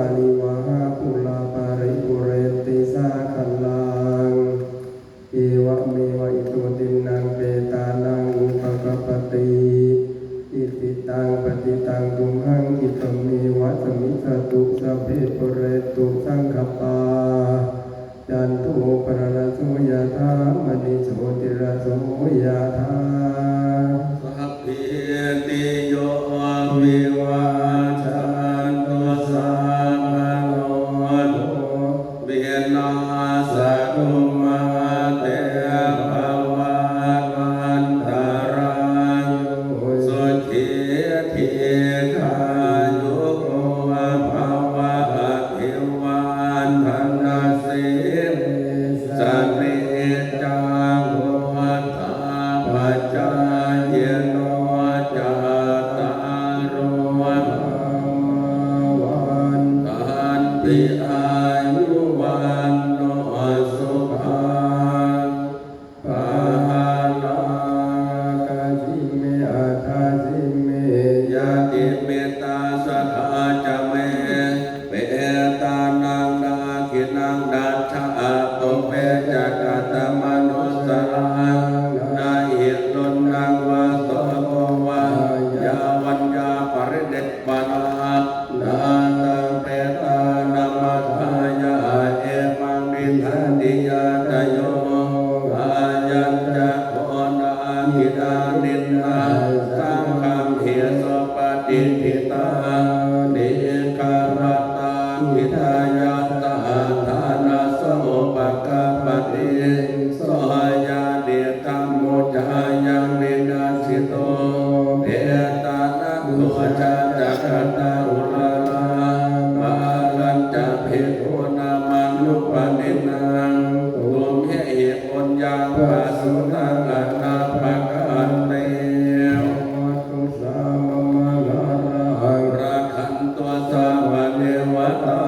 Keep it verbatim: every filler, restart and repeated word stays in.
Vivahā pūrā paripūrenti sāgaraṃ. Evameva ito dinnaṃ petānaṃ upakappati. Icchitaṃ patthitaṃ tumhaṃ khippameva samijjhatu, sabbe pūrentu saṅkappā, cando paṇṇaraso yathā, maṇi jotiraso yathā. Sabbītiyo vivajjantu, sabbarogo vinassatu, mā te bhavatvantarāyo, sukhī dīghāyuko bhava. Abhivādanasīlissa niccaṃ vuḍḍhāpacāyino, cattāro dhammā vaḍḍhanti, āyu vaṇṇo sukhaṃ balaṃ. Adāsi me adāsi me ñātimittā sakhā ca me, petānaṃ dakkhiṇaṃ dajjā, pubbe ca katamanussaraṃ. Na hi ruṇṇaṃ vā soko vā, yā vaññā paridev panā, na taṃ petānamatthāya, emaṃ tiṇṇannī ñātayo. Ayañca kho dakkhiṇā dinnā, saṅghamhi suppatiṭṭhitā, dīgharattaṃ hitāyassa, ṭhānaso upakappati. So ñātidhammo ca ayaṃ nidassito, petāna pūjā ca katā uḷārā, balañca bhikkhūnamanuppadinnaṃ, tumhehi puññaṃ pasutaṃ anappakanti. Bhavatu sabbamaṅgalaṃ, rakkhantu sabbadevatā,